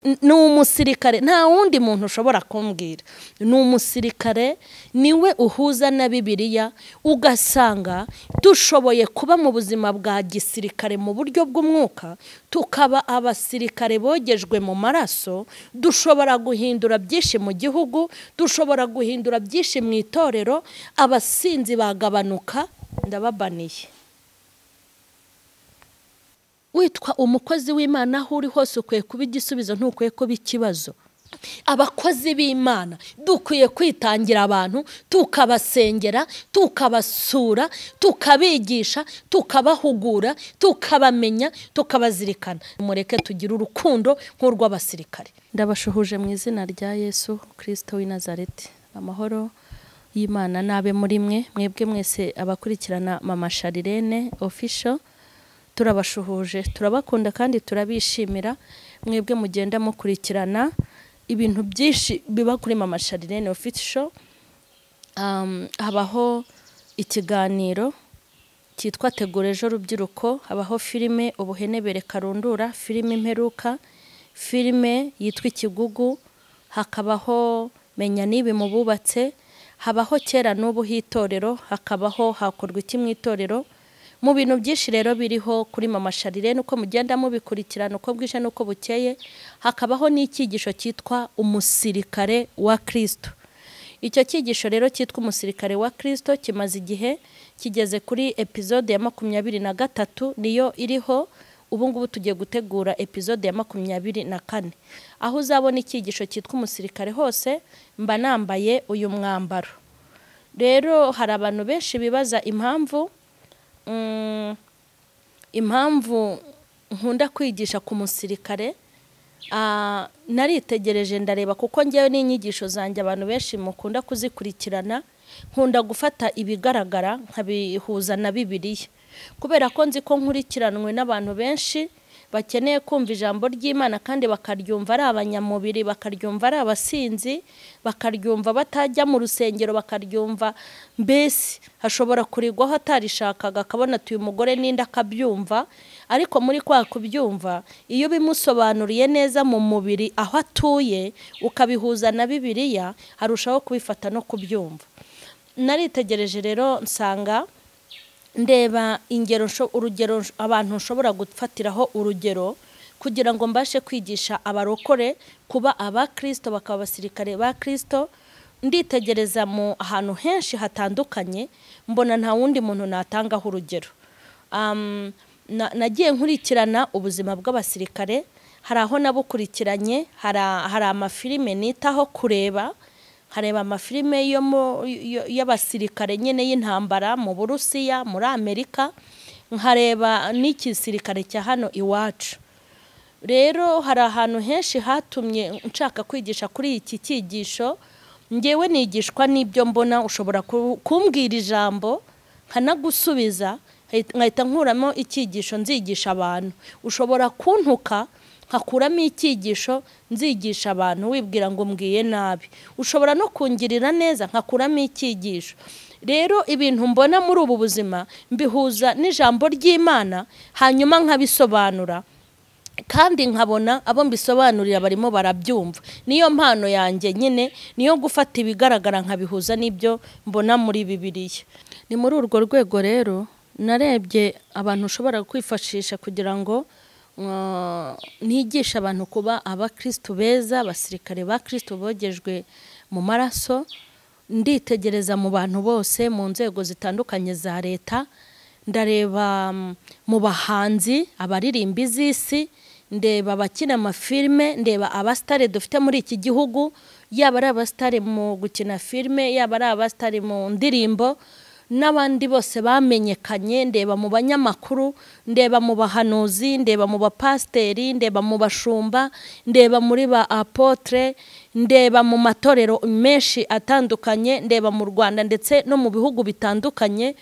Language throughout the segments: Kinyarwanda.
Ni umusirikare, nta wundi muntu ushobora kumbwira. Ni umusirikare, niwe uhuza na Bibiliya, ugasanga dushoboye kuba mu buzima bwa gisirikare mu buryo bw'umwuka, tukaba abasirikare bogejwe mu maraso. Dushobora guhindura byinshi mu gihugu, dushobora guhindura byinshi mu itorero, abasinzi bagabanuka. Ndababaniye. Witwa umukozi w'Imana aho uri hose ukwiye kuba igisubizo, ntukwiye kuba ikibazo. Abakozi b'Imana dukwiye kwitangira abantu, tukabasengera, tukabasura, tukabigisha, tukabahugura, tukabamenya, tukabazirikana. Mureke tugire urukundo nk'urw'abasirikare. Ndabashuhuje mu izina rya Yesu Kristo w'i Nazareti. Amahoro y'Imana nabe muri mwe, mwebwe mwese abakurikirana Mama Charlene Official. Turabashuhuje, turabakunda kandi turabishimira. Mwebwe mugenda mukurikirana ibintu byinshi biba kuri Mama Charlene Official. Habaho ikiganiro cyitwa Tegura Ejo Rubyiruko, habaho filime Ubuhenebere Karundura, filime Imperuka, filime yitwa Ikigugu, hakabaho Menya Nibi mu bubatse, habaho Kera n'ubu hitorero, hakabaho Hakorwa iki mu itorero. Mu bintu byinshi rero biriho kuri Mama Charlene, uko mugenda mubikurikirana uko bwije n'uko bukeye, hakabaho n'icyigisho cyitwa Umusirikare wa Kristo. Icyo cyigisho rero cyitwa Umusirikare wa Kristo kimaze igihe kigeze kuri episode ya 23, niyo iriho ubu ngubu. Tugiye gutegura episode ya 24. Aho uzabona icyigisho cyitwa Umusirikare hose mba nambaye uyu mwambaro. Rero hari abantu benshi bibaza impamvu nkunda kwigisha ku musirikare. Naritegereje ndareba, kuko ngewe n'inyigisho zanjye abantu benshi mukunda kuzikurikirana, nkunda gufata ibigaragara nkabihuza na Bibiliya, kubera ko nzi ko nkurikiranwe n'abantu benshi bakeneye kumva ijambo ry'Imana kandi bakaryumva ari abanyamubiri, bakaryumva ari abasinzi, bakaryumva batajya mu rusengero, bakaryumva mbese hashobora kurigwaho atarishakaga, akabona ati uyu mugore n'inda akabyumva. Ariko muri kwa kubyumva, iyo bimusobanuriye neza mu mubiri aho atuye, ukabihuza na Bibiliya, harushaho kubifata no kubyumva. Naritegereje rero nsanga ndeba ingero, urugero abantu nshobora gufatiraho urugero kugira ngo mbashe kwigisha abarokore kuba abakristo, bakaba abasirikare ba Kristo. Nditegereza mu ahantu henshi hatandukanye, mbona nta wundi muntu natangaho urugero. Nagiye nkurikirana ubuzima bw'abasirikare, hari aho nabukurikiranye, hari amafilime nitaho kureba, hareba amafilime y'abasirikare nyine y'intambara mu Burusiya, muri Amerika, nkareba n'ikisirikare cya hano iwacu. Rero hari ahantu henshi hatumye nshaka kwigisha kuri iki cyigisho. Ngewe nigishwa n'ibyo mbona, ushobora kumbwira ijambo nkanagusubiza, nkahita nkuramo icyigisho nzigisha abantu. Ushobora kuntuka nkakuramo icyigisho nzigisha abantu, wibwira ngo mbwiye nabi. Ushobora no kungirira neza nkakuramo icyigisho. Rero ibintu mbona muri ubu buzima mbihuza n'ijambo ry'Imana, hanyuma nkabisobanura, kandi nkabona abo mbisobanurira barimo barabyumva. Niyo mpano yanjye nyine, niyo gufata ibigaragara nkabihuza n'ibyo mbona muri Bibiliya. Ni muri urwo rwego rero narebye abantu ushobora kwifashisha kugira ngo nigisha abantu kuba abakristo beza, abasirikare ba Kristo bogejwe mu maraso. Nditegereza mu bantu bose mu nzego zitandukanye za leta, ndareba mu bahanzi, abaririmbi z'isi, ndeba abakina amafilme, ndeba abasitare dufite muri iki gihugu, yaba ari abasitare mu gukina filme, yaba ari abasitare mu ndirimbo, n'abandi bose bamenyekanye, ndeba mu banyamakuru, ndeba mu bahanuzi, ndeba mu bapasteri, ndeba mu bashumba, ndeba muri ba apotre, ndeba mu matorero menshi atandukanye, ndeba mu Rwanda ndetse no mu bihugu bitandukanye.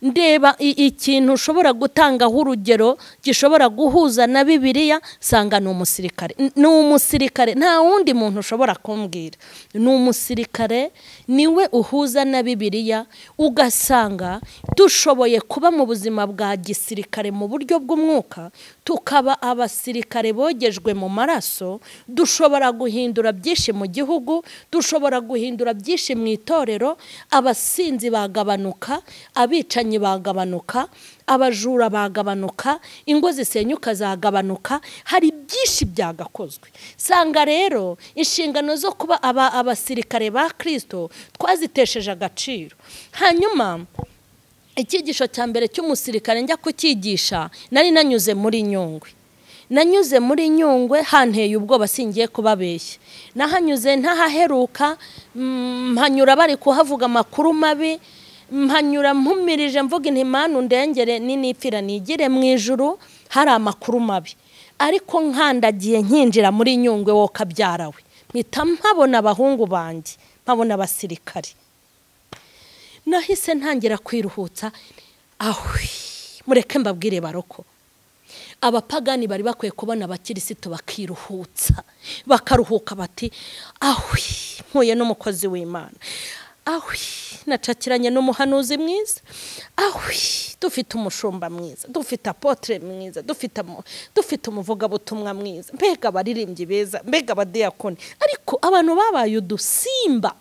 Ndeba ikintu ushobora gutangaho urugero gishobora guhuza na Bibiliya, sanga ni umusirikare. Ni umusirikare, nta wundi muntu ushobora kumbwira. Ni umusirikare, niwe uhuza na Bibiliya, ugasanga dushoboye kuba mu buzima bwa gisirikare mu buryo bw'umwuka, tukaba abasirikare bogejwe mu maraso, dushobora guhindura byinshi mu gihugu, dushobora guhindura byinshi mu itorero. Abasinzi bagabanuka, abicanyi bagabanuka, abajura bagabanuka, ingo zisenyuka zagabanuka, hari byinshi byagakozwe. Sanga rero inshingano zo kuba abasirikare ba Kristo twazitesheje agaciro. Hanyuma icyigisho cya mbere cy'umusirikare njya kucyigisha, nari nanyuze muri Nyungwe. Nanyuze muri Nyungwe hanteye ubwoba, singiye kubabeshya. Nahanyuze ntahaheruka, mpanyura bari kuhavuga amakuru mabi, mpanyura mpumirije mvuga inti Mana ndengere ninipfira nigire mu ijuru, hari amakuru mabi. Ariko nkandagiye nkinjira muri Nyungwe wo kabyarawe, mpita mpabona abahungu banjye, mpabona abasirikare. Nahise ntangira kwiruhutsa. Ahwi, mureke mbabwire baroko, abapagani bari bakwiye kubona abakirisitu bakiruhutsa, bakaruhuka bati ahwi, mpuye n'umukozi w'Imana, ahwi, nacakiranye n'umuhanuzi mwiza, ahwi, dufite umushumba mwiza, dufite apotre mwiza, dufite umuvugabutumwa mwiza, mbega abaririmbyi beza, mbega abadiyakoni. Ariko abantu babaye udusimba,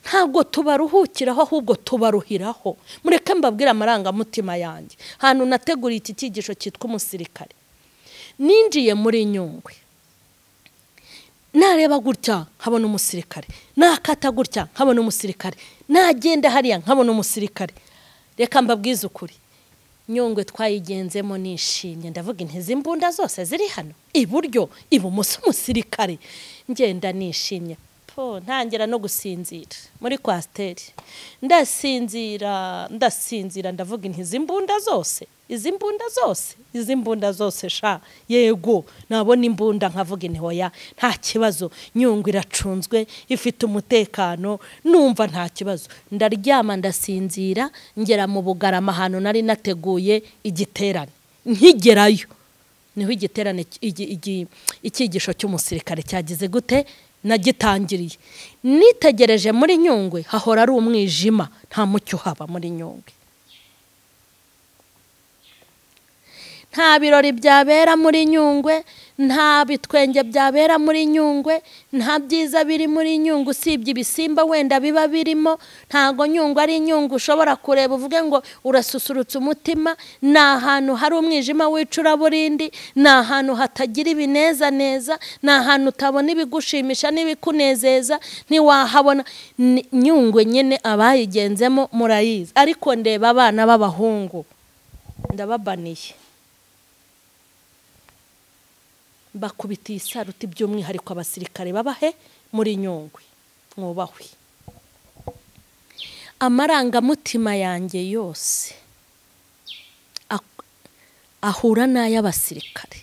ntabwo tubaruhukiraho ahubwo tubaruhiraho. Mureke mbabwire amarangamutima yanjye. Hantu nateguriye iki cyigisho cyitwa umusirikare, ninjiye muri Nyungwe, nareba gutya nkabona umusirikare, nakata gutya nkabona umusirikare, nagenda hariya nkabona umusirikare. Reka mbabwize ukuri, Nyungwe twayigenzemo nishimye, ndavuga inti imbunda zose ziri hano, iburyo ibumoso umusirikare, ngenda nishimye. Ntangira no gusinzira muri kwasteri, ndasinzira ndasinzira, ndavuga inti imbunda zose, izi mbunda zose, izi mbunda zose sha, yego nabona imbunda nkavuga inti hoya nta kibazo, Nyungwe iracunzwe ifite umutekano, numva nta kibazo. Ndaryama ndasinzira, ngera mu Bugarama ahantu nari nateguye igiterane. Nkigerayo niho igiterane icyigisho cy'umusirikare cyagize gute nagitangiriye. Nitegereje muri Nyungwe hahora ari umwijima, nta mucyo haba muri Nyungwe, nta birori byabera muri Nyungwe, nta bitwenge byabera muri Nyungwe, nta byiza biri muri Nyungwe usibye ibisimba wenda biba birimo. Ntago Nyungwe ari Nyungwe ushobora kureba uvuge ngo urasusurutsa umutima. Ni ahantu hari umwijima w'icuraburindi, ni ahantu hatagira ibinezaneza, ni ahantu utabona ibigushimisha n'ibikunezeza, ntiwahabona. Nyungwe nyine abayigenzemo murayizi. Ariko ndeba abana b'abahungu ndababaniye, bakubitiye isaruti by'umwihariko abasirikare babahe muri Nyungwe, mwubahwe. Amarangamutima yanjye yose ahura n'ay'abasirikare.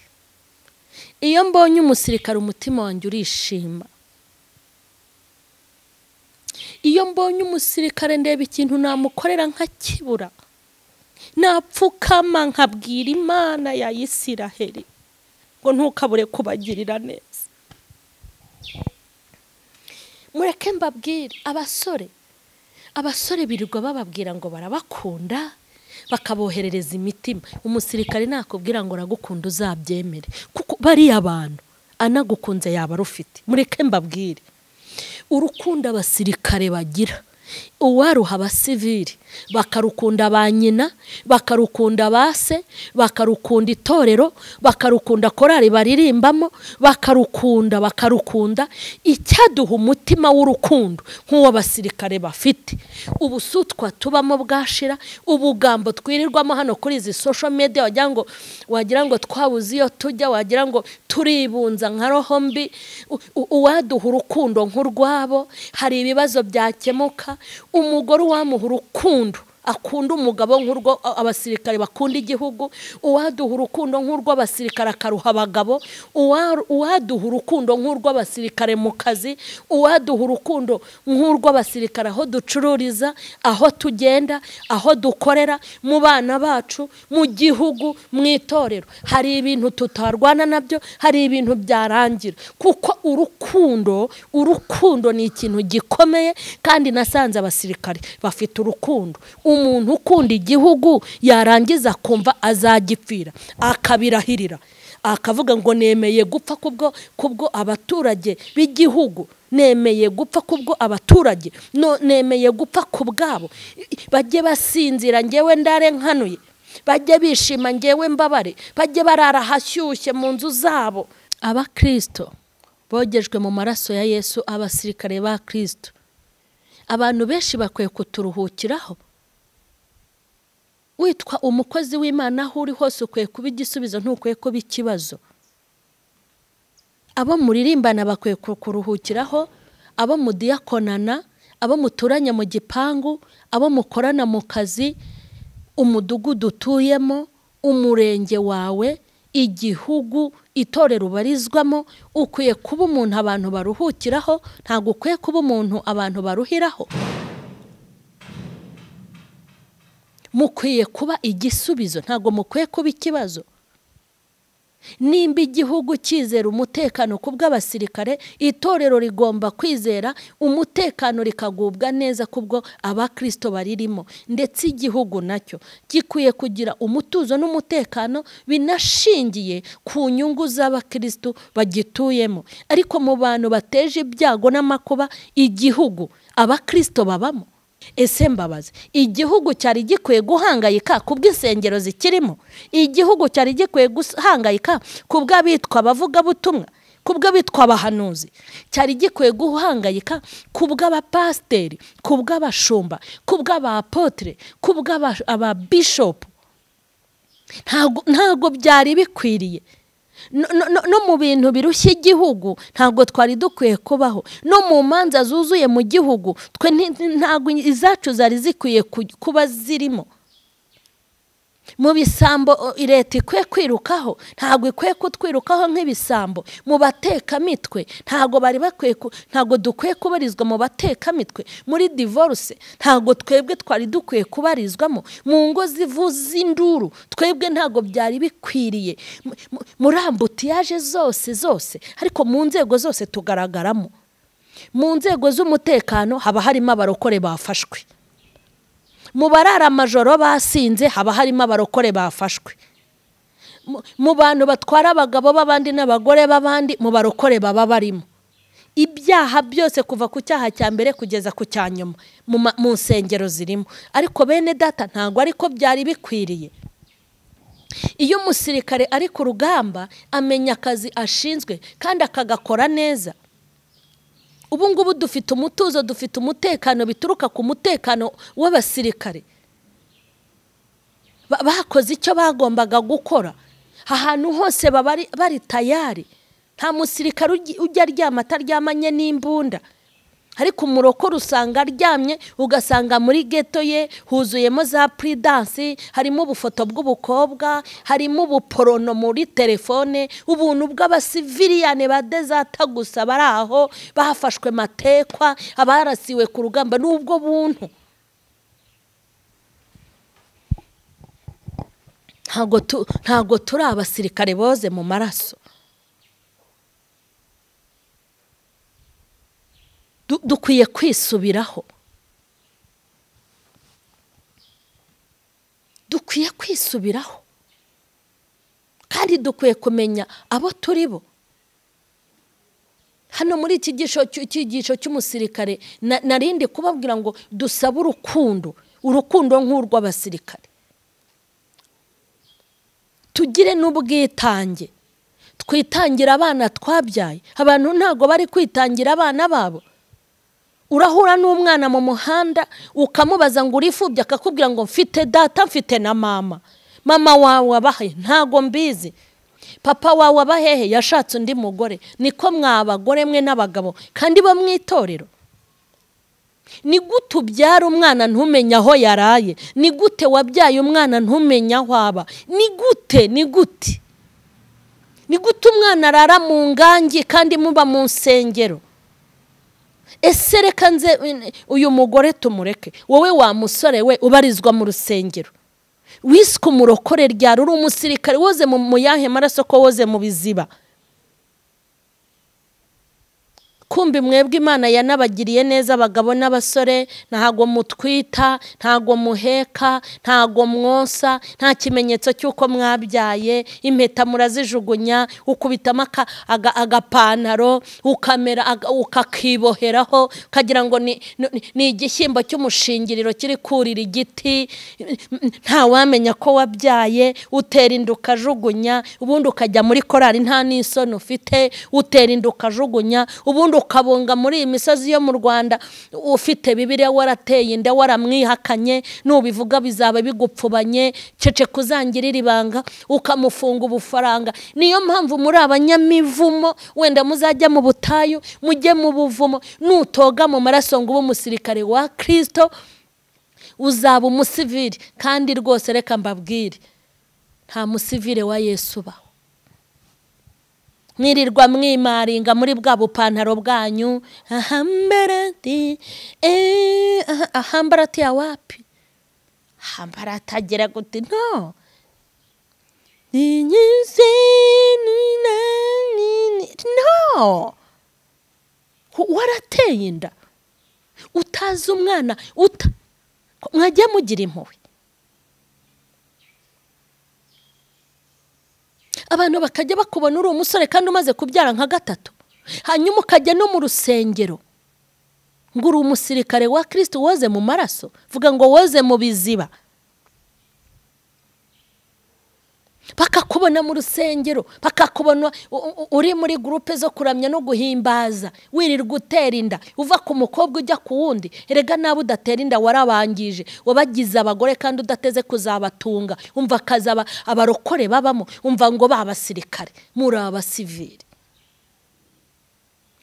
Iyo mbonye umusirikare umutima wanjye urishima. Iyo mbonye umusirikare ndeba ikintu namukorera nkakibura, napfukama nkabwira Imana ya Isiraheli ngo ntukabure kubagirira neza. Mureke mbabwire abasore, abasore birirwa bababwira ngo barabakunda, bakaboherereza imitima. Umusirikare nakubwira ngo aragukunda uzabyemere, kuko bari abantu anagukunze yaba rufite. Mureke mbabwire urukundo abasirikare bagira, uwaruha abasivili bakarukunda ba nyina, bakarukunda base, bakarukunda itorero, bakarukunda korali baririmbamo, bakarukunda bakarukunda. Icyaduha umutima w'urukundo nk'uwo abasirikare bafite, ubusutwa tubamo bwashira, ubugambo twirirwamo hano kuri izi social media, wagira ngo twabuze iyo tujya, wagira ngo turibunza nka roho mbi. Uwaduha urukundo nk'urwabo, hari ibibazo byakemuka. Umugore wamuha urukundo akunda umugabo nk'urwo abasirikare bakunda igihugu, uwaduha urukundo nk'urwo abasirikare akaruha abagabo, uwaduha urukundo nk'urwo abasirikare mu kazi, uwaduha urukundo nk'urwo abasirikare aho ducururiza, aho tugenda, aho dukorera, mu bana bacu, mu gihugu, mu itorero, hari ibintu tutarwana nabyo, hari ibintu byarangira. Kuko urukundo, urukundo ni ikintu gikomeye, kandi nasanze abasirikare bafite urukundo. Umuntu ukunda igihugu yarangiza kumva azagipfira akabirahirira, akavuga ngo nemeye gupfa kubwo abaturage b'igihugu, nemeye gupfa kubwo abaturage, no nemeye gupfa kubwabo. Bajye basinzira ngewe ndare nkanuye, bajye bishima ngewe mbabare, bajye barara hashyushye mu nzu zabo. Abakristo bogejwe mu maraso ya Yesu, abasirikare ba Kristo, abantu benshi bakwiye kuturuhukiraho. Witwa umukozi w'Imana aho uri hose ukwiye kuba igisubizo, ntukwiye kuba ikibazo. Abo muririmbana bakwiye kuruhukiraho, abo mudiyakonana, abo muturanye mu gipangu, abo mukorana mu kazi, umudugudu utuyemo, umurenge wawe, igihugu, itorero ubarizwamo, ukwiye kuba umuntu abantu baruhukiraho, ntabwo ukwiye kuba umuntu abantu baruhiraho. Mukwiye kuba igisubizo, ntabwo mukwiye kuba ikibazo. Nimba igihugu cyizera umutekano kubw'abasirikare, itorero rigomba kwizera umutekano rikagubwa neza kubwo abakristo baririmo. Ndetse igihugu nacyo gikwiye kugira umutuzo n'umutekano binashingiye ku nyungu z'abakristo bagituyemo. Ariko mu bantu bateje ibyago n'amakuba igihugu abakristo babamo. Ese mbabaze, igihugu cyari gikwiye guhangayika kubw'insengero zikirimo? Igihugu cyari gikwiye guhangayika kubw'abitwa abavugabutumwa, kubw'abitwa abahanuzi? Cyari gikwiye guhangayika kubw'abapasteri, kubw'abashumba, kubw'abapotre, kubw'ababishopu? Ntabwo byari bikwiriye. No mu bintu birushya igihugu ntabwo twari dukwiye kubaho. No mu manza zuzuye mu gihugu twe ntabwo izacu zari zikwiye kuba zirimo. Mu bisambo leta ikwiye kwirukaho, ntabwo ikwiye kutwirukaho nk'ibisambo. Mu batekamitwe ntabwo bari bakwiye, ntabwo dukwiye kubarizwa mu batekamitwe. Muri divorce ntabwo twebwe twari dukwiye kubarizwamo. Mu ngo zivuza induru twebwe ntabwo byari bikwiriye. Muri ambutiyaje zose zose, ariko mu nzego zose tugaragaramo. Mu nzego z'umutekano haba harimo abarokore bafashwe. Mu barara amajoro basinze haba harimo abarokore bafashwe. Mu bantu batwara abagabo b'abandi n'abagore b'abandi, mu barokore baba barimo. Ibyaha byose kuva ku cyaha cya mbere kugeza ku cya nyuma mu nsengero zirimo. Ariko bene data ntabwo ariko byari bikwiriye. Iyo umusirikare ari ku rugamba amenya akazi ashinzwe kandi akagakora neza. Ubu ngubu dufite umutuzo, dufite umutekano bituruka ku mutekano w'abasirikare. Bakoze icyo bagombaga gukora. Ahantu hose baba bari tayari. Nta musirikare ujya aryama ataryamanye n'imbunda. Ariko umurokore usanga aryamye, ugasanga muri ghetto ye huzuyemo za prudence, harimo ubufoto bw'ubukobwa, harimo ubuporono muri telefone, ubuntu bw'abasiviliyane badezata gusa bari aho bafashwe matekwa, abarasiwe ku rugamba n'ubwo buntu. Ntabwo turi abasirikare boze mu maraso. Dukwiye kwisubiraho. Dukwiye kwisubiraho. Kandi dukwiye kumenya abo turi bo. Hano muri iki cyigisho cy'umusirikare narindi kubabwira ngo dusabe urukundo, urukundo nk'urw'abasirikare. Tugire n'ubwitange. Twitangira abana twabyaye. Abantu ntago bari kwitangira abana babo. Urahura n'umwana mu muhanda ukamubaza ngo urifubye, akakubwira ngo mfite data mfite na mama. Mama wawe abahe? Ntago mbizi. Papa wawe abahehe? Yashatse undi mugore. Niko mwabagore mwe n'abagabo kandi bo mwitorero. Ni gute ubyara umwana ntumenya aho yaraye? Ni gute wabyaye umwana ntumenya aho aba? Ni gute? Ni gute? Ni gute umwana arara mu ngangi kandi muba mu nsengero? Ese reka nze uyu mugore tumureke, wowe wa musore we ubarizwa mu rusengero, wiswe umurokore ryari? Uri umusirikare woze mu yahe maraso ko woze mu biziba? Kumbi mwebwe Imana yanabagiriye neza abagabo n'abasore, ntago mutwita, ntago muheka, ntago mwonsa, nta kimenyetso cy'uko mwabyaye, impeta murazijugunya, ukubitamo agapantaro, ukamera ukakiboheraho, ukagira ngo ni igishyimbo cy'umushingiriro kiri kurira igiti, nta wamenya ko wabyaye, utera inda ukajugunya, ubundi ukajya muri korali nta n'isoni ufite, utera inda ukajugunya, ubundi ukabunga muri iyi misozi yo mu Rwanda ufite Bibiliya warateye inda waramwihakanye, nubivuga bizaba bigupfubanye, cece kuzangirira ibanga, ukamufunga ubufaranga. Niyo mpamvu muri abanyamivumo, wenda muzajya mu butayu, mujye mu buvumo, nutoga mu maraso ngo ube umusirikare wa Kristo, uzaba umusivili. Kandi rwose reka mbabwire, nta musivile wa Yesu ubaho. Mwirirwa mwimaringa muri bwa bupantaro bwanyu, ahambarati, ahambarati ya wapi? Ahambarati agera gute? No. No. Warateye inda utazi umwana, mwajya mugira impuhwe. Abantu bakajya bakubona uri umusore kandi umaze kubyara nka gatatu, hanyuma ukajya no mu rusengero ngo uri umusirikare wa Kristo woze mu maraso, vuga ngo woze mu biziba. Bakakubona mu rusengero, bakakubona uri muri groupe zo kuramya no guhimbaza, wirirwa utera inda, uva ku mukobwa ujya ku wundi. Erega nabo udatera inda warabangije, wabagize abagore kandi udateze kuzabatunga. Umva kazaba abarokore babamo, umva ngo babasirikare, muri abasivili.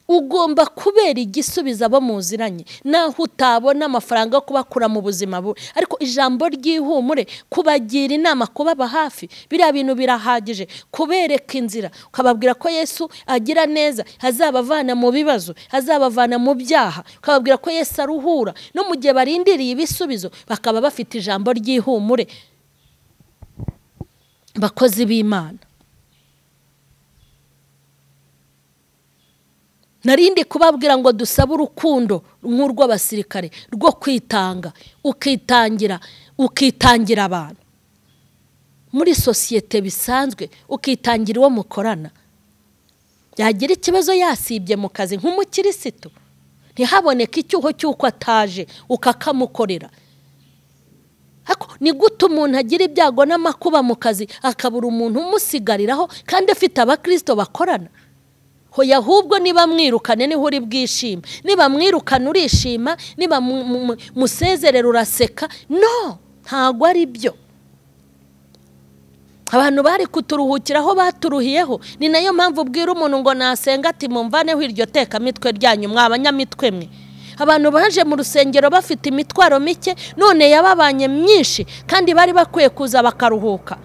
Ugomba kubera igisubizo abo muziranye, naho utabona amafaranga yo kubakura mu buzima bubi, ariko ijambo ry'ihumure, kubagira inama, kubaba hafi, biriya bintu birahagije, kubereka inzira, ukababwira ko Yesu agira neza, azabavana mu bibazo, azabavana mu byaha, ukababwira ko Yesu aruhura, no mu gihe barindiriye ibisubizo bakaba bafite ijambo ry'ihumure. Bakozi b'Imana, narindi kubabwira ngo dusabe urukundo nk'urw'abasirikare rwo kwitanga, ukitangira, ukitangira abantu muri sosiyete bisanzwe, ukitangira uwo mukorana. Yagira ikibazo yasibye mu kazi nk'umukirisitu, ntihaboneke icyuho cy'uko ataje, ukakamukorera. Ni gute umuntu agira ibyago n'amakuba mu kazi akabura umuntu umusigariraho kandi afite abakristo bakorana? Hoya, ahubwo niba mwirukane niho uri bwishima, niba mwirukane urishima, niba musezerera uraseka. No, ntago ari byo. Abantu bari kuturuhukiraho baturuhiyeho. Ni nayo mpamvu ubwira umuntu ngo nasenga ati mumvaneho iryo tekamitwe ryanyu mwa abanyamitwe mwe. Abantu baje mu rusengero bafite imitwaro mike, none yababanye myinshi, kandi bari bakwiye kuza bakaruhuka.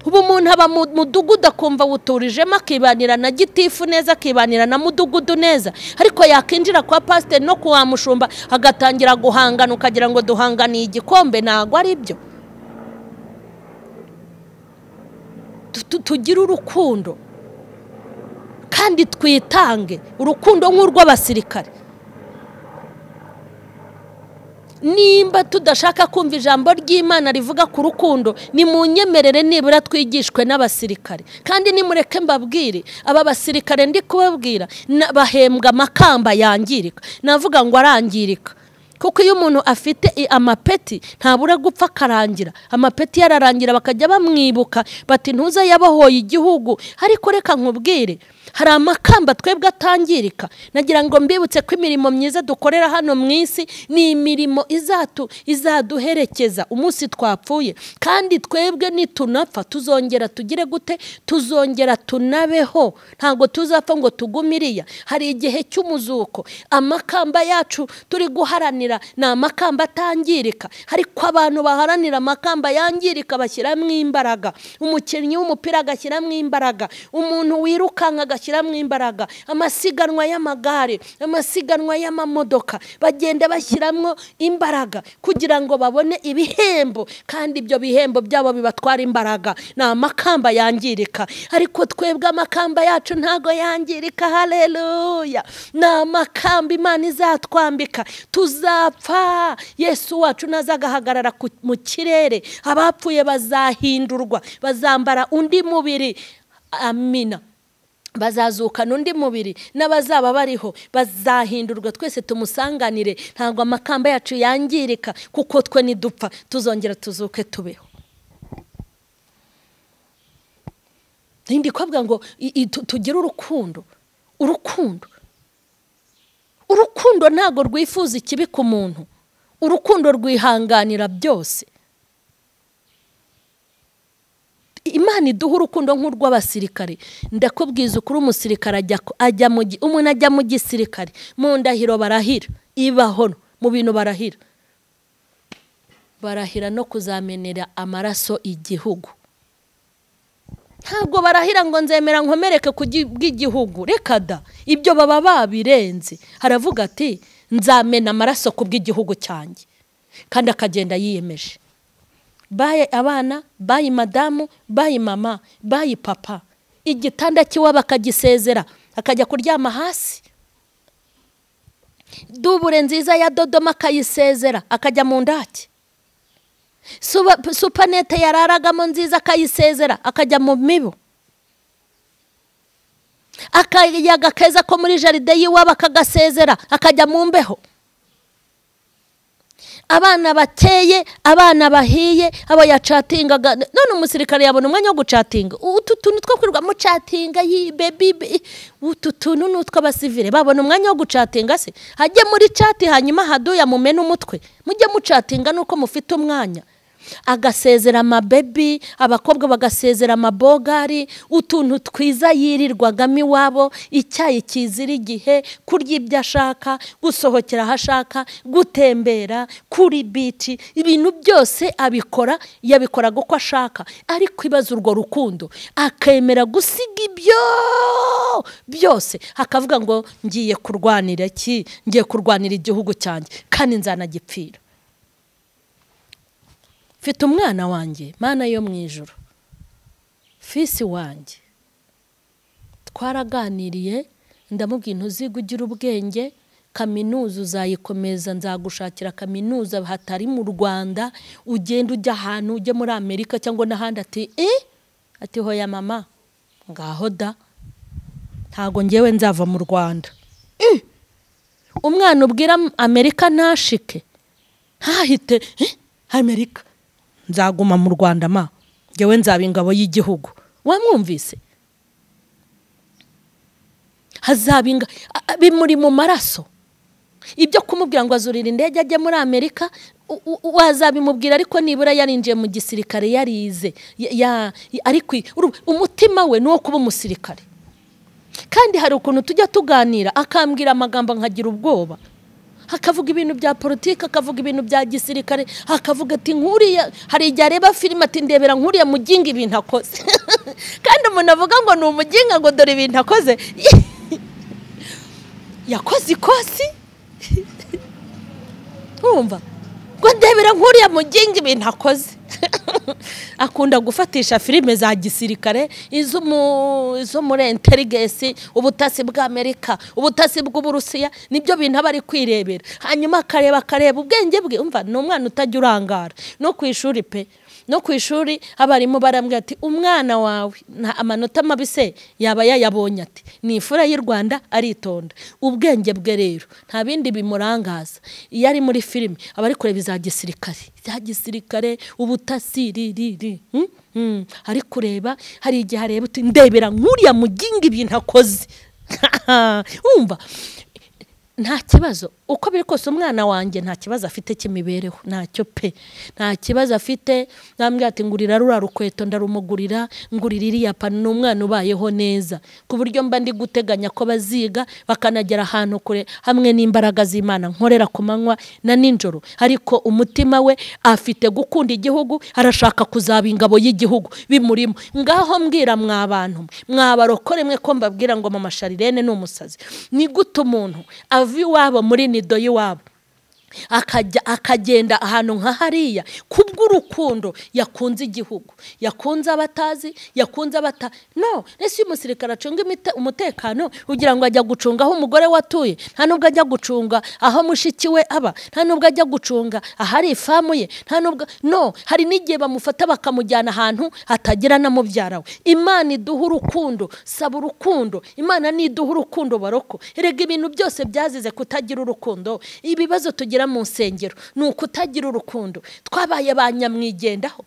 Ubu umuntu aba mu mudugudu akumva wuturijemo, akibanira na gitifu neza, akibanira na mudugudu neza, ariko yakinjira kwa pasiteri no kwa mushumba agatangira guhangana, ukagira ngo duhanganiye igikombe. Ntago ari byo. Tugire urukundo kandi twitange, urukundo nk'urw'abasirikare. Nimba tudashaka kumva ijambo ry'Imana rivuga ku rukundo, ni munyemerere nibura twigishwe n'abasirikare. Kandi nimureke mbabwire, aba basirikare ndi kubabwira bahembwa amakamba yangirika. Navuga ngo arangirika, kuko iyo umuntu afite amapeti ntabura gupfa akarangira. Amapeti yararangira bakajya bamwibuka bati ntuza yabohoye igihugu. Ariko reka nkubwire, hari amakamba twebwe atangirika. Nagira ngo mbibutse ko imirimo myiza dukorera hano mu isi ni imirimo izaduherekeza umunsi twapfuye. Kandi twebwe nitunapfa tuzongera tugire gute? Tuzongera tunabeho, ntabwo tuzapfa ngo tugumiriya. Hari igihe cy'umuzuko, amakamba yacu turi guharanira ni amakamba atangirika. Ariko abantu baharanira amakamba yangirika bashyiramo imbaraga. Umukinnyi w'umupira agashyiramo imbaraga, umuntu wirukanka bagashyiramo imbaraga, amasiganwa y'amagare, amasiganwa y'amamodoka, bagenda bashyiramo imbaraga kugira ngo babone ibihembo, kandi ibyo bihembo byabo bibatwara imbaraga. Ni amakamba yangirika, ariko twebwe amakamba yacu ntago yangirika. Haleluya! Ni amakamba Imana izatwambika, tuzapfa Yesu wacu nazagahagarara mu kirere, abapfuye bazahindurwa, bazambara undi mubiri. Amina. Bazazukana undi mubiri, n'abazaba bariho bazahindurwa, twese tumusanganire. Ntabwo amakamba yacu yangirika, kuko twe nidupfa tuzongera tuzuke tubeho. Ndi kwabwa ngo tugire urukundo. Urukundo, urukundo ntabwo rwifuza ikibi ku muntu, urukundo rwihanganira byose. Imana iduha urukundo nk'urw'abasirikare. Ndakubwiza ukuri, umusirikare ajya mu umuntu ajya mu gisirikare, mu ndahiro barahira, ibaho mu bintu barahira, barahira no kuzamenera amaraso igihugu. Ntabwo barahira ngo nzemera nkomereke ku bw'igihugu, reka da, ibyo baba babirenze. Haravuga ati nzamena amaraso ku bw'igihugu cyanjye, kandi akagenda yiyemeje. Baye abana, baye madamu, baye mama, baye papa, igitanda cy'iwabo akagisezera, akajya kuryama hasi. Dubure nziza ya Dodoma akayisezera, akajya mu ndaki. Supanete yararagamo nziza akayisezera, akajya mu mibu. Akayaga keza ko muri jaride y'iwabo akagasezera, akajya mu mbeho. Abana bateye, abana bahiye, abo yacatingaga. None umusirikare yabona umwanya wo gucatinga? Utu tuntu two kwirirwa mucatinga, yi baby, utu tuntu n'utw'abasivile babona umwanya wo gucatinga se? Hajye muri chat hanyuma haduya mumena umutwe, mujye mucatinga nuko mufite umwanya. Agasezera amabebi, abakobwa bagasezera amabogari, utuntu twiza yirirwagamo iwabo, icyayi kizira igihe, kurya ibyo ashaka, gusohokera aho ashaka, gutembera kuri biti, ibintu byose abikora, yabikoraga uko ashaka. Ariko ibaza urwo rukundo, akemera gusiga ibyo byose, akavuga ngo ngiye kurwanira iki? Ngiye kurwanira igihugu cyanjye, kandi nzanagipfira. Mfite umwana wanjye, Mana yo mu ijuru, fisi wanjye, twaraganiriye, ndamubwira ntuziga ugira ubwenge, kaminuza uzayikomeza, nzagushakira kaminuza hatari mu Rwanda, ugenda ujya ahantu, ujye muri Amerika cyangwa n'ahandi. Ati ati hoya mama, ngaho da, ntago ngewe nzava mu Rwanda. Umwana ubwira Amerika ntashike, ntahite Amerika, nzaguma mu Rwanda ma, ngewe nzaba ingabo y'igihugu. Wamwumvise? Hazaba bimuri mu maraso. Ibyo kumubwira ngo azurira indege ajye muri Amerika, wazabimubwira, ariko nibura yarinjiye mu gisirikare, yarize, ariko umutima we ni uwo kuba umusirikare. Kandi hari ukuntu tujya tuganira, akambwira amagambo nkagira ubwoba. Akavuga ibintu bya politiki, akavuga ibintu bya gisirikare, akavuga ati nkuriya, hari igihe areba filime ati ndebera nkuriya muginga ibintu akoze. Kandi umuntu avuga ngo ni umuginga, ngo dore ibintu akoze. Yakoze ikosi. Urumva? Ngo ndebera nkuriya muginga ibintu akoze. Akunda gufatisha filime za gisirikare, izo muri intelligence, ubutasi bwa Amerika, ubutasi bw'Uburusiya, nibyo bintu aba ari kwirebera. Hanyuma akareba akareba ubwenge bwe, umva ni umwana utajya urangara. No ku ishuri pe, no ku ishuri abarimu barambwira ati umwana wawe amanota mabi se yaba yayabonye ati ni ifura y'u Rwanda, aritonda. Ubwenge bwe rero nta bindi bimurangaza. Iyo ari muri filime aba ari kureba iza gisirikare, iza gisirikare, ubutasi, ri ari kureba. Hari igihe areba uti ndebera nkuriya muginga ibintu akoze. Umva Nta kibazo uko biri kose umwana wanjye nta kibazo afite cy'imibereho, ntacyo pe, nta kibazo afite. Nambwira ati ngurira rura rukweto ndarumugurira, ngurira iriya pano. Ni umwana ubayeho neza ku buryo mba ndi guteganya ko baziga bakanagera ahantu kure hamwe n'imbaraga z'Imana nkorera ku manywa na nijoro. Ariko umutima we afite gukunda igihugu, arashaka kuzaba ingabo y'igihugu bimurimo. Ngaho mbwira mwa bantu mwabarokore mwe ko mbabwira ngo mama Sharirene ni umusazi. Ni gute umuntu ava iwabo muri nido y'iwabo akajya akagenda ahantu nka hariya kubw'urukundo yakunze igihugu, yakunze abatazi, yakunze abata no. Ese uyu musirikare acunga umutekano ugira ngo ajya gucunga aho umugore watuye? Nta nubwo ajya gucunga aho mushiki we aba, nta nubwo ajya gucunga ahari ifamu ye, nta nubwo no. Hari n'igihe bamufata bakamujyana ahantu hatagira na mubyara we. Imana iduha urukundo, saba urukundo. Imana niduha urukundo baroko. Erega ibintu byose byazize kutagira urukundo. Ibibazo tugira mu nsengero ni ukutagira urukundo. Twabaye ba nyamwigendaho,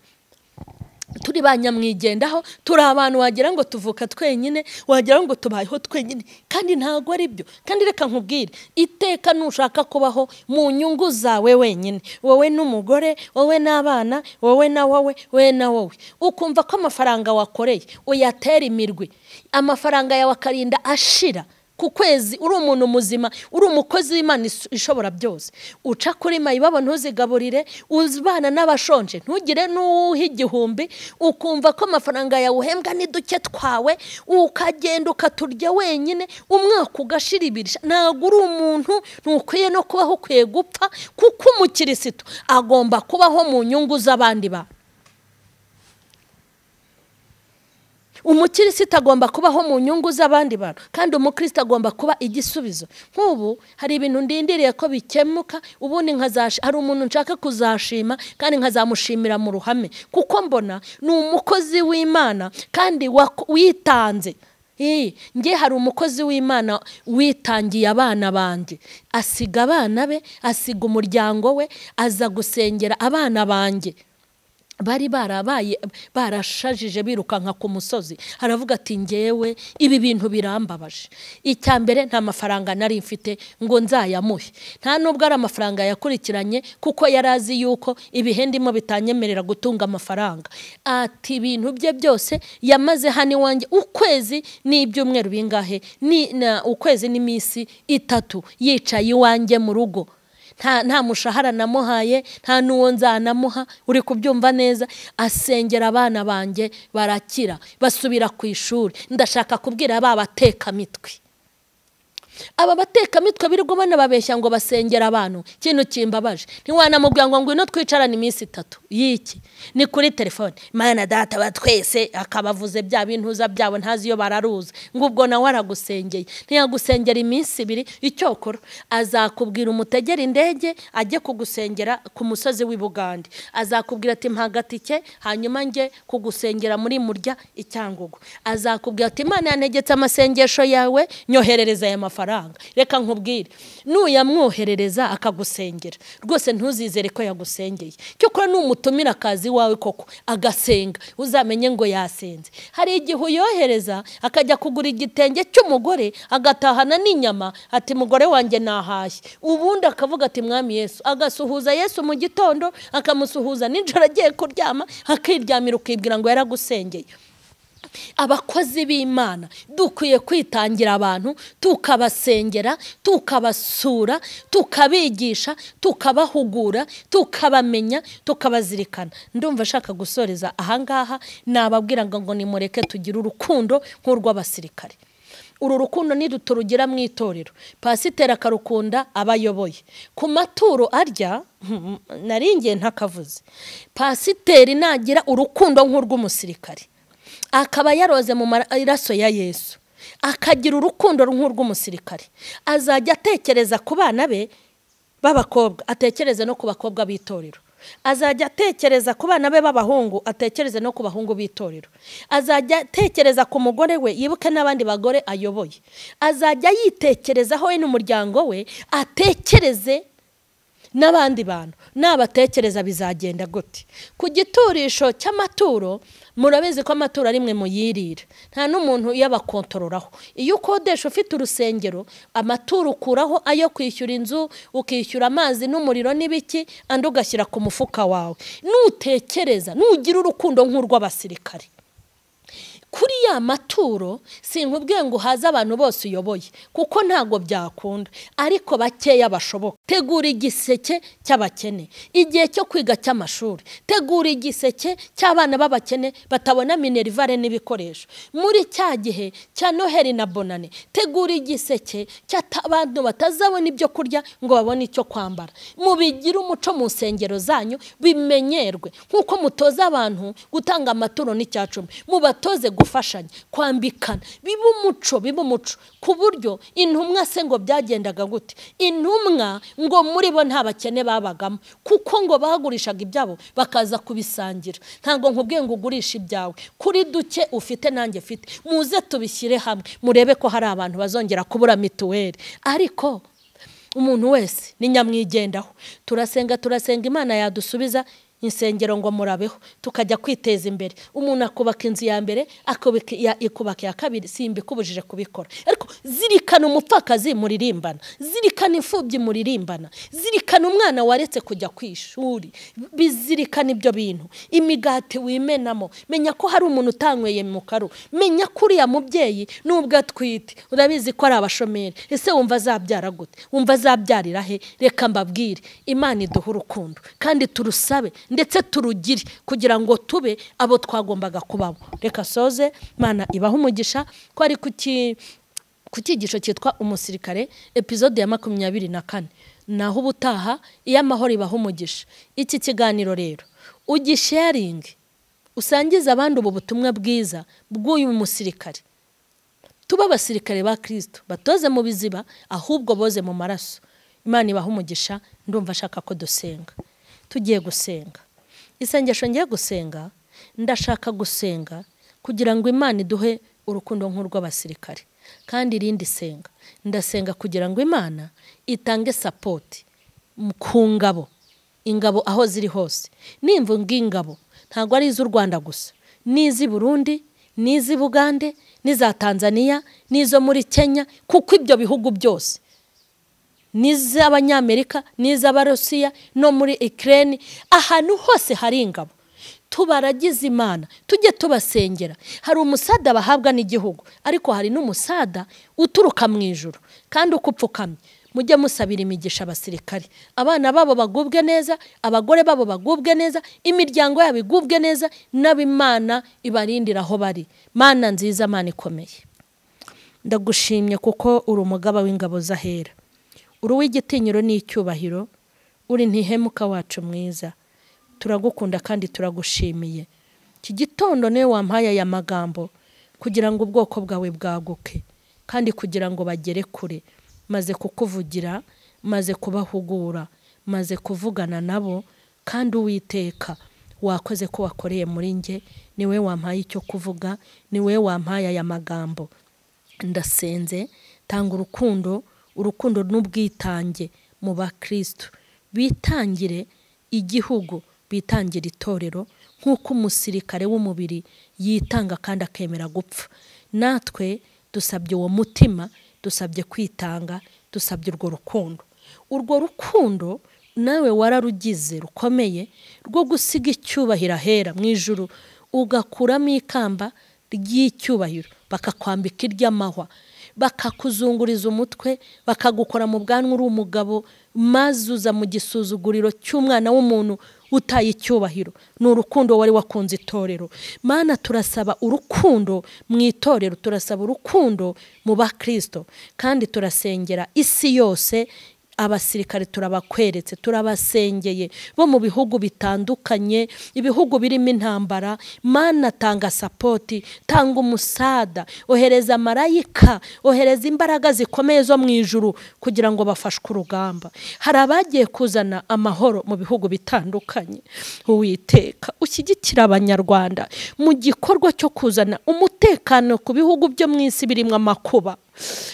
turi ba nyamwigendaho, turi abantu wagira ngo tuvuka twenyine, wagira ngo tubayeho twenyine, kandi ntago ari byo. Kandi reka nkubwire, iteka nushaka kubaho mu nyungu zawe wenyine, wowe n'umugore, wowe n'abana, wowe na wowe, wowe na wowe, ukumva ko amafaranga wakoreye uyatera imirwi, amafaranga yawe akarinda ashira ku kwezi. Uri umuntu muzima, uri umukozi w'Imana ishobora byose, uca kuri mayibabo ntuzigaburire, uzbana n'abashonje ntugire n'uwuha igihumbi, ukumva ko amafaranga yawe uhembwa ni duke twawe, ukagenda ukaturya wenyine, umwaka ugashira ibiri. Ntabwo uri umuntu, ntukwiye no kubaho, ukwiye gupfa, kuko umukirisitu agomba kubaho mu nyungu z'abandi bantu. Umukirisitu agomba kubaho mu nyungu z'abandi bantu, kandi umukristo agomba kuba igisubizo. Nk'ubu hari ibintu ndindiriye ko bikemuka, ubundi hari umuntu nshaka kuzashima kandi nkazamushimira mu ruhame, kuko mbona ni umukozi w'Imana kandi witanze. Nge hari umukozi w'Imana witangiye abana banjye, asiga abana be, asiga umuryango we, aza gusengera abana banjye bari barabaye barashajije birukanka ku musozi. Aravuga ati ngewe ibi bintu birambabaje. Icya mbere nta mafaranga nari mfite ngo nzayamuhe, nta nubwo ari amafaranga yakurikiranye, kuko yarazi yuko ibihe ndimo bitanyemerera gutunga amafaranga. Ati ibintu bye byose yamaze hano iwanjye ukwezi n'ibyumweru bingahe, ni ukwezi n'iminsi 3 yicaye iwanjye mu rugo. Nta mushahara namuhaye, nta n'uwo nzanamuha, uri kubyumva neza. Asengera abana banjye barakira, basubira ku ishuri. Ndashaka kubwira aba batekamitwe, aba batekamitwe birirwa banababeshya ngo basengera abantu. Ikintu kimbabaje, ntiwanamubwira ngo ngwino twicarane iminsi 3 y'iki, ni kuri telefone Mana data wa twese, akabavuze bya bintuza byabo ntazi iyo bararuza, ngo ubwo nawe aragusengeye. Ntiyagusengera iminsi 2, icyokora azakubwira umutegera indege ajye kugusengera ku musozi w'i Bugande, azakubwira ati mpagatike hanyuma nge kugusengera muri murya icyangugu, azakubwira ati Imana yantegetse amasengesho yawe, nyoherereza aya mafaranga. Reka nkubwire, nuyamwoherereza akagusengera rwose ntuzizere ko yagusengeye. Cyokora numutumira akazi wawe koko agasenga, uzamenye ngo yasenze. Hari igihe uyohereza akajya kugura igitenge cy'umugore agatahana n'inyama, ati mugore wanjye nahashye, ubundi akavuga ati mwami Yesu, agasuhuza Yesu mu gitondo, akamusuhuza nijoro agiye kuryama, akiryamira, ukibwira ngo yaragusengeye. Abakozi b'Imana dukwiye kwitangira abantu, tukabasengera, tukabasura, tukabigisha, tukabahugura, tukabamenya, tukabazirikana. Ndumva ashaka gusoreza ahangaha, nababwira ngo nimureke tugire urukundo nk'urw'abasirikare. Uru rukundo niduturugira mu itorero, pasiteri akarukunda abayoboye ku maturo arya, naringiye ntakavuze. Pasiteri nagira urukundo nk'urw'umusirikare, akaba yaroze mu maraso ya Yesu, akagira urukundo nk'urw'umusirikare, azajya atekereza ku bana be b'abakobwa, atekereze no ku bakobwa b'itorero, azajya atekereza ku bana be b'abahungu, atekereze no ku bahungu b'itorero, azajya atekereza ku mugore we, yibuke n'abandi bagore ayoboye, azajya yitekerezaho we n'umuryango we, atekereze n'abandi bantu. Nabatekereza bizagenda gute? Ku giturisho cy'amaturo Murabizi ko amaturo ari mwe muyirira, nta n'umuntu yabakontororaho. Iyo ukodesha ufite urusengero, amaturo ukuraho ayo kwishyura inzu, ukishyura amazi n'umuriro n'ibiki, andi ugashyira ku mufuka wawe. Nutekereza, nugira urukundo nk'urw'abasirikare kuri ya maturo, sinkubwiye ngo haze abantu bose uyoboye kuko ntago byakunda, ariko bakeya bashoboka. Tegura igiseke cy'abakene igihe cyo kwiga cy'amashuri, tegura igiseke cy'abana b'abakene batabona minerivare n'ibikoresho muri cya gihe cya Noheli na Bonane, tegura igiseke cy'abantu batazabona ibyo kurya ngo babone icyo kwambara. Mubigire umuco mu nsengero zanyu, bimenyerwe nkuko mutoza abantu gutanga amaturo n'icyacumi, mubatoze gufashanya, kwambikana, biba umuco ku buryo intumwa se ngo byagendaga gute? Intumwa ngo muri bo nta bakene babagamo, kuko ngo bagurishaga ibyabo bakaza kubisangira. Ntabwo nkubwiye ngo ugurishe ibyawe, kuri duke ufite nanjye mfite, muze tubishyire hamwe, murebe ko hari abantu bazongera kubura mituweli. Ariko umuntu wese ni nyamwigendaho. Turasenga turasenga, Imana yadusubiza insengero ngo murabeho, tukajya kwiteza imbere. Umuntu akubaka inzu ya mbere, akubaka iya kabiri, simbikubujije kubikora, ariko zirikana umupfakazi muririmbana, zirikana imfubyi muririmbana, zirikana umwana waretse kujya ku ishuri, bizirikana ibyo bintu. Imigati wimenamo, menya ko hari umuntu utanyweye mu karu, menya ko uriya mubyeyi nubwo atwite urabizi ko ari abashomeri, ese wumva azabyara gute? Wumva azabyarira he? Reka mbabwire, Imana iduha urukundo kandi turusabe ndetse turugire kugira ngo tube abo twagombaga kubabo. Reka soze, Imana ibaha umugisha ko ari ku cyigisho cyitwa umusirikare, episode ya 24. Naho ubutaha, iyo amahoro ibaha umugisha. Iki kiganiro rero ugisharinge, usangize abandi ubu butumwa bwiza bw'uyu musirikare. Tuba abasirikare ba Kristo, batoze mu biziba ahubwo boze mu maraso. Imana ibaha umugisha. Ndumva ashaka ko dusenga. Tugiye gusenga. Isengesho ngiye gusenga, ndashaka gusenga kugira ngo Imana iduhe urukundo nk'urw'abasirikare. Kandi irindi senga, ndasenga kugira ngo Imana itange support ku ngabo, ingabo aho ziri hose. Nimvuga ingabo ntabwo ari iz'u Rwanda gusa, n'iz'i Burundi, n'iz'i Bugande, n'iza Tanzania, n'izo muri Kenya, kuko ibyo bihugu byose, n'iz'Abanyamerika, n'iz'Abarusiya, no muri Ukraine, ahantu hose hari ingabo. Tubaragize Imana, tujye tubasengera. Hari umusada bahabwa n'igihugu, ariko hari n'umusada uturuka mu ijuru kandi ukupfukamye. Mujye musabira imigisha abasirikare, abana babo bagubwe neza, abagore babo bagubwe neza, imiryango yabo igubwe neza, n'ab'Imana ibarindira aho bari. Mana nziza, Mana ikomeye, ndagushimye kuko uri umugaba w'ingabo z'ahera, uri uw'igitinyiro n'icyubahiro, uri ntihemuka wacu mwiza. Turagukunda kandi turagushimiye. Iki gitondo niwe wampaye aya magambo kugira ngo ubwoko bwawe bwaguke kandi kugira ngo bagere kure. Maze kukuvugira, maze kubahugura, maze kuvugana nabo, kandi Uwiteka wakoze ko wakoreye muri nge, niwe wampaye icyo kuvuga, niwe wampaye aya magambo. Ndasenze, tanga urukundo, urukundo n'ubwitange mu bakristo, bitangire igihugu, bitangira itorero nk'uko umusirikare w'umubiri yitanga kandi akemera gupfa. Natwe dusabye uwo mutima, dusabye kwitanga, dusabye urwo rukundo. Urwo rukundo nawe wararugize rukomeye rwo gusiga icyubahiro ahera mu ijuru, ugakuramo ikamba ry'icyubahiro, bakakwambika iry'amahwa, bakakuzunguriza umutwe, bakagukora mu bwanwa uri umugabo, maze uza mu gisuzuguriro cy'umwana w'umuntu utaye icyubahiro. Ni urukundo wari wakunze itorero. Mana, turasaba urukundo mu itorero, turasaba urukundo mu bakristo, kandi turasengera isi yose. Abasirikare turabakweretse, turabasengeye bo mu bihugu bitandukanye, ibihugu birimo intambara. Mana, tanga sapoti, tanga umusada, ohereza marayika, ohereza imbaraga zikomeye zo mu ijuru kugira ngo bafashwe urugamba. Hari abagiye kuzana amahoro mu bihugu bitandukanye. Uwiteka, ushyigikira Abanyarwanda mu gikorwa cyo kuzana umutekano ku bihugu byo mu isi birimo amakuba.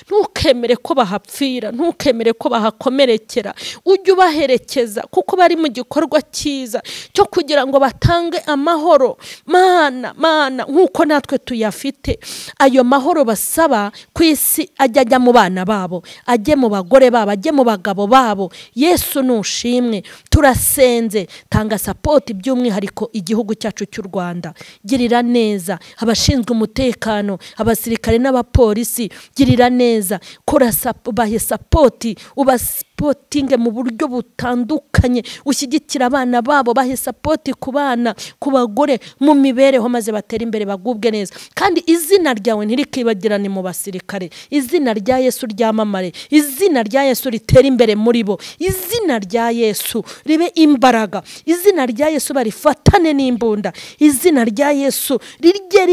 Ntukemere ko bahapfira, ntukemere ko bahakomerekera, ujye ubaherekeza kuko bari mu gikorwa cyiza cyo kugira ngo batange amahoro. Mana, Mana, nk'uko natwe tuyafite, ayo mahoro basaba ku isi ajya ajya mu bana babo, ajye mu bagore babo, ajye mu bagabo babo. Yesu nushimwe, turasenze, tanga sapoti by'umwihariko igihugu cyacu cy'u Rwanda. Girira neza abashinzwe umutekano, abasirikare n'abapolisi, girira neza, kora bahe sapoti, ubasipotinge mu buryo butandukanye, ushyigikira abana babo, bahe sapoti ku bana, ku bagore, mu mibereho, maze batere imbere bagubwe neza. Kandi izina ryawe ntirikibagirane mu basirikare, izina rya Yesu ryamamare, izina rya Yesu ritere imbere muri bo, izina rya Yesu ribe imbaraga, izina rya Yesu barifatane n'imbunda, izina rya Yesu rirye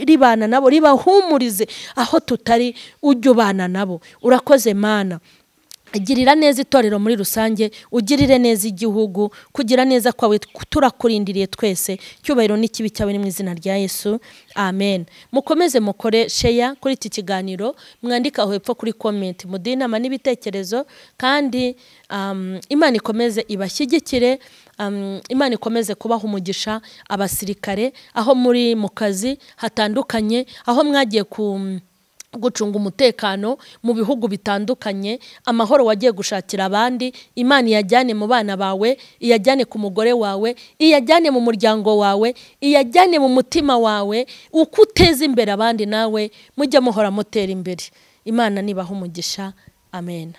ribana nabo, ribahumurize aho tutari, ujye ubana nabo. Urakoze Mana. Girira neza itorero muri rusange, ugirire neza igihugu, kugira neza kwawe turakurindiriye twese. Cyubahiro n'ikibi cyawe ni mu izina rya Yesu, amen. Mukomeze mukore share kuri iki kiganiro, mwandika aho hepfo kuri comment, muduhe inama n'ibitekerezo, kandi Imana ikomeze ibashyigikire, Imana ikomeze kubaha umugisha abasirikare aho muri mu kazi hatandukanye, aho mwagiye ku gucunga umutekano mu bihugu bitandukanye, amahoro wagiye gushakira abandi, Imana iyajyane mu bana bawe, iyajyane ku mugore wawe, iyajyane mu muryango wawe, iyajyane mu mutima wawe, uko uteza imbere abandi nawe mujye muhora mutera imbere. Imana nibaha umugisha, amen.